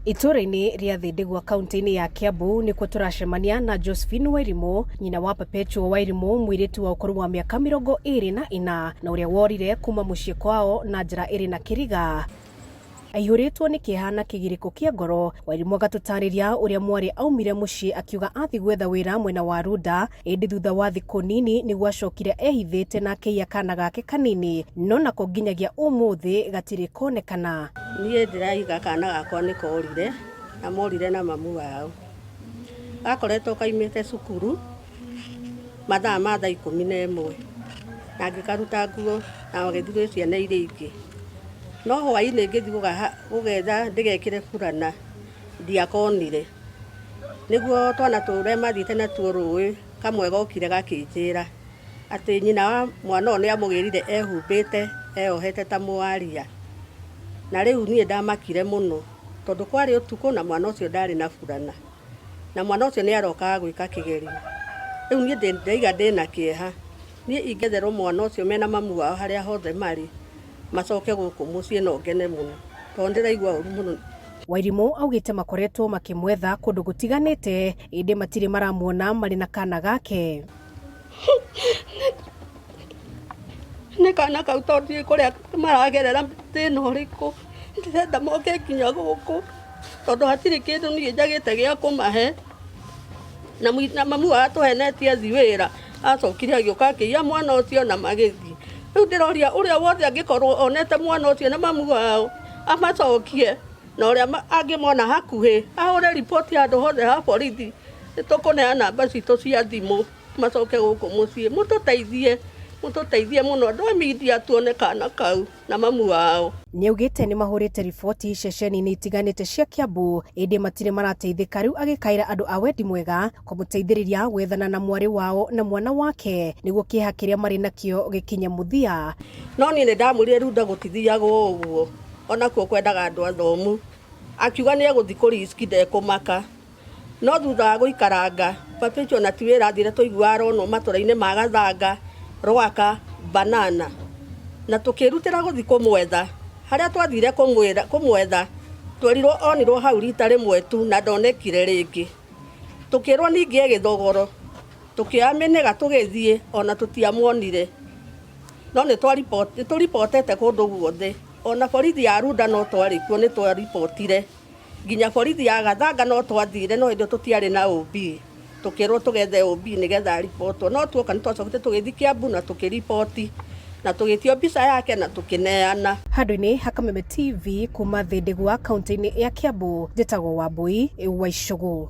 Itũũra-inĩ rĩa Thĩndĩgua kaunti-inĩ ya Kiambu nĩkuo tũracemania na Josephine Wairimu, nyina wa Perpetual Wairimu, mũirĩtu wa ũkũrũ wa mĩaka 24 na ũrĩa worire kuma mũciĩ kwao na njĩra ĩrĩ na kĩriga. Aihũrĩtwo nĩ kĩeha na kĩgirĩko kĩa ngoro, Wairimu agatũtarĩria ũrĩa mwarĩ aumire mũciĩ akiuga athiĩ gwetha wĩra mwena wa Runda, ĩndĩ thutha wa thikũ nini nĩguo acokire ehithĩte na akĩiya kana gake kanini, no nako nginyagia ũmũthĩ gatirĩ konekana. Niĩ ndĩraiga kana gakwa nĩ korire, na morire na mamu wao. Gakoretwo kaimĩte cukuru mathaa ma thaa 11 na ngĩkaruta nguo na gagĩthiĩ gwĩ ciana iria ingĩ. No hwainĩ ngĩthiĩ gũgetha ndĩgekĩre burana ndiakonire. Nĩguo twana tũrĩa mathiĩte natuo rũĩ kamwe gokire gakĩnjĩra atĩ nyina wa mwana ũyũ nĩ amũgĩrire ehumbĩte eyohete ta mũaria. Na rĩu niĩ ndamakire mũno tondũ kwarĩ ũtukũ na mwana ũcio ndarĩ na burana. Na mwana ũcio nĩ arokaga gwĩka kĩgerio. Rĩu niĩ ndaiga ndĩna kĩeha. Niĩ ingĩetherwo mwana ũcio mena mamu wao harĩa hothe marĩ, macoke gũkũ mũciĩ no ngene mũno tondũ ndĩraigua ũru mũno. Wairimũ augĩte makoretwo makĩmwetha kũndũ gũtiganĩte ĩndĩ matirĩ maramuona marĩ na kana gake. Nĩ kana kau tondũ ndiũĩ kũrĩa maragerera thĩna ũrĩkũ, ndĩrenda moke nginya gũkũ tondũ hatirĩ kĩndũ niĩ njagĩte gĩa kũmahe. Na mamu wao atũhenetie athiĩ wĩra, acokire agĩũka akĩiya mwana ũcio na magĩthiĩ. Rĩu ndĩroria ũrĩa wothe angĩkorwo onete mwana ũcio na mamu wao amacokie, na ũrĩa angĩmona hakuhĩ ahũre riboti handũ hothe ha borithi, nĩ tũkũneana namba citũ cia thimũ macoke gũkũ mũciĩ. Mũtũteithie, mũtũteithie mũno andũ a media tuone kana kau na mamu wao. Nĩaugĩte nĩmahũrĩte riboti ceceni-inĩ itiganĩte cia Kiambu ĩndĩ matirĩ marateithĩka rĩu agĩkaĩra andũ a wendi mwega kũmũteithĩrĩria gwethana na mwarĩ wao na mwana wake nĩguo kĩeha kĩrĩa marĩ nakĩo gĩkinye mũthia. No niĩ nĩndamwĩrire Runda gũtithiagwo ũguo onakuo kwendaga andũ athomu. Akiuga nĩegũthiĩ kũ risk ndekũmaka. No thutha wa gũikaranga, Perpetual ona ti wĩra athire twaiguaga aronwo matũra-inĩ ma Gathanga, Rwaka, Banana. Na tũkĩrutĩra gũthiĩ kũmwetha. Harĩa twathire kũmwetha, twerirwo onirwo hau rita rĩmwe tu na ndonekire rĩngĩ. Tũkĩrwo ningĩ e Gĩthogoro. Tũkĩoya mĩnĩga tũgĩthiĩ ona tũtiamuonire. No nĩ tũribotete kũndũ guothe. Ona borithi ya Runda no twarĩ kuo nĩ twaribotire. Nginya borithi ya Gathanga no twathire no hĩndĩ ĩyo tũtiarĩ na OB. Tũkĩrwo tũgethe OB nĩgetha aribotwo. No tuoka nĩ twacokete tũgĩthiĩ Kiambu na tũkĩriboti na tũgĩtio mbica yake na tũkĩneana. Handũ-inĩ ha Kameme TV kuma Thĩndĩgua kaunti-inĩ ya Kiambu, njĩtagwo Wambui wa Icũgũ.